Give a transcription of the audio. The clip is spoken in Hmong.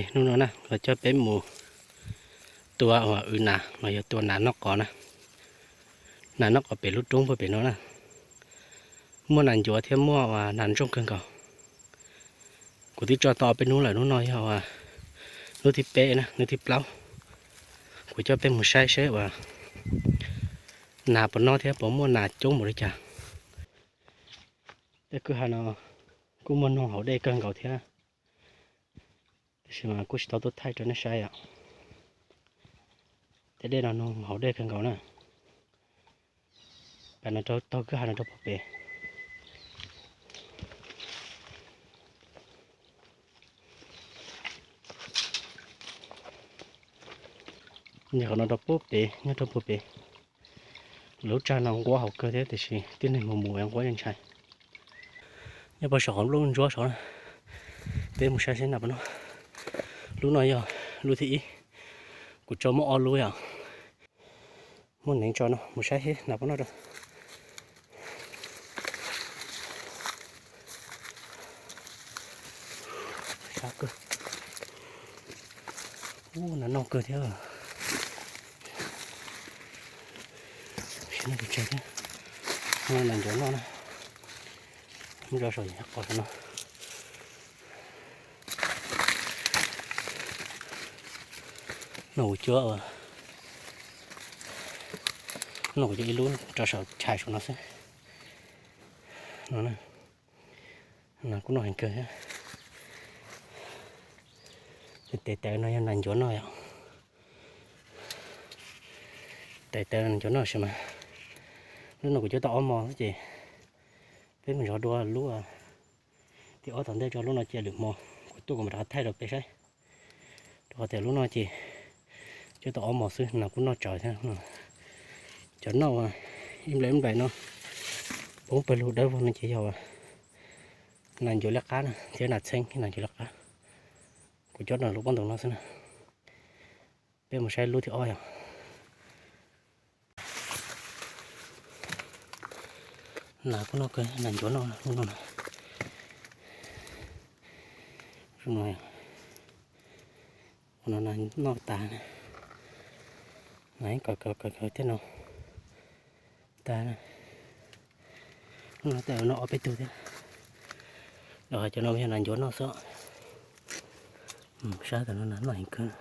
Hnub no na kuv coj peb mus tua uas wb nas los yog tua nas noj qos na. Nas noj qos pem lub roob puag pem no na. Muaj nas ncuav thiab muaj uas nas ntsooj kawg nkaus. Kuv twb tso tau ob peb hnub lawm, hnub no yog uas hnub thib peb na, hnub thib plaub. Kuv coj peb mus saib seb uas nas puas noj thiab puas muaj nas coob npaum li cas. Tej kwj ha no kuj muaj noog haus dej kawg nkaus thiab, tab sis mas kuj tsis tau tuaj thaij rau nej saib os. Tej dej no noog haus dej kawg nkaus na. Pas no rau taug kwj ha no rau puag pem. Nyob qhov no rau puag pem, nyob rau puag pem. Lub tsag no nquab haus kawg thiab tiam sis tib neeg mus mus nquab yeej ntshai. Nyob puag saum qhov nplooj ntsuab saud na, peb mus saib seb nas puas noj. Lub no yog lub thib ib, kuv tso muaj ob lub yom. Muaj neev tso no mus saib seb nas puas noj rau. Sab kawg. Ub, nas noj kawg thiab. Sim no kuv tseg thiab. Nas ncuav noj na. Muab tso saum qos saum no. No kuv cuab, no kuv cuab ib lub rau saum chais saum no xwb. No na, nas kuj noj heev kawg thiab. Tes taw no yog nas ncuav noj yom. Tes taw nas ncuav noj sis mas. Lub no kuv cuab tau ob hmo xwb ces peb mus zov dua lub thib ob tom ntej tso, lub no cia lwm hmo kuv tuaj kuv mam rov qab thaij rau peb saib. Rau qhov tias lub no ces cuab tau ob hmo xwb nas kuj noj tsawv thiab. Cov noj ib nplais ib nplais no poob pawg lug dawb vog no ces yog nas ncuav liab qab na, thiab nas txheeb nas ncuav liab qab. Kuv cuab no lub pob ntoo no xwb na. Peb mus saib lub thib ob yom. Nas kuj noj kawg, nas ncuav noj lub no na. Ua no nas noj tas na. Nas kawg kawg kawg kawg thiab no. Tas na. Lub no tej no ob peb tug thiab. Los hais cov no yog nas ncuav noj xwb. Saib tas no nas noj heev kawg.